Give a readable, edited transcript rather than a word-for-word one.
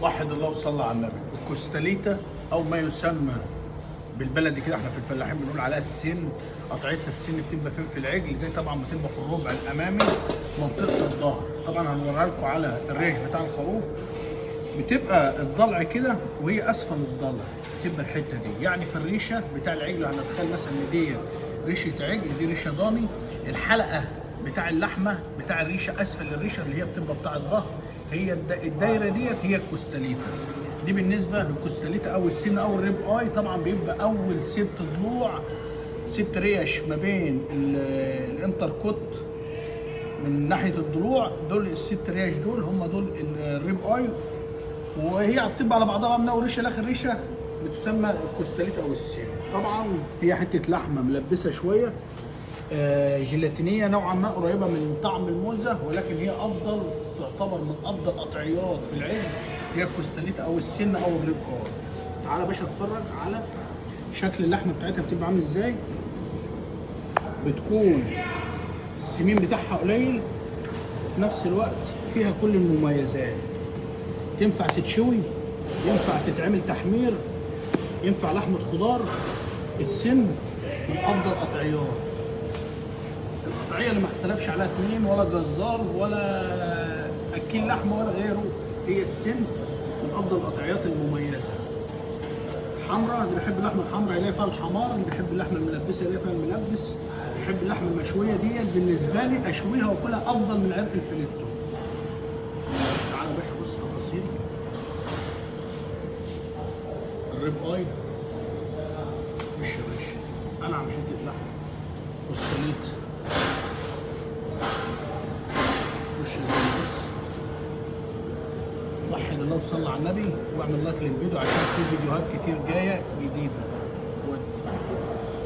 وحد الله وصلى على النبي. الكوستاليتا او ما يسمى بالبلدي كده احنا في الفلاحين بنقول عليها السن. قطعية السن بتبقى فين في العجل؟ دي طبعا بتبقى في الربع الامامي منطقة الظهر. طبعا هنوريها لكم على الريش بتاع الخروف. بتبقى الضلع كده وهي اسفل الضلع بتبقى الحتة دي، يعني في الريشة بتاع العجل. هنتخيل مثلا ان دي ريشه عجل، دي ريشه ضاني. الحلقة بتاع اللحمة بتاع الريشة اسفل الريشة اللي هي بتبقى بتاع الظهر، هي الدايرة ديت هي الكوستاليتا. دي بالنسبة للكوستاليتا او السن او ال rib eye. طبعا بيبقى اول ست ضلوع، ست ريش ما بين ال entrecôte من ناحية الضلوع، دول الست ريش دول هم دول ال rib eye، وهي بتبقى على بعضها من اول ريشه لاخر ريشه بتسمى الكوستاليتا او السن. طبعا هي حتة لحمه ملبسه شوية، جيلاتينيه نوعا ما، قريبه من طعم الموزه، ولكن هي افضل، تعتبر من افضل قطعيات في العجل هي الكوستاليتا او السن او ال rib eye. تعالى يا باشا اتفرج على شكل اللحمة بتاعتها بتبقى عامل ازاي. بتكون السمين بتاعها قليل وفي نفس الوقت فيها كل المميزات. تنفع تتشوي، ينفع تتعمل تحمير، ينفع لحمة خضار. السن من افضل قطعيات. القطعية اللي ما اختلفش عليها اتنين، ولا جزار ولا اكل لحمه ولا غيره، هي السن من افضل القطعيات المميزة. حمراء، اللي بيحب اللحمة الحمراء يلاقي فيها الحمار، اللي بيحب اللحمة الملبسه يلاقي فيها الملبس، اللي بيحب اللحمة المشويه ديت بالنسبة لي اشويها واكلها افضل من عرق الفليتو. تعالى يا باشا بص تفاصيل ال rib eye. وش يا باشا، انعم حتة لحمه كوستاليت. وش يا بص، وحد الله وصلى على النبي، واعمل like للفيديو عشان في فيديوهات كتير جاية جديدة.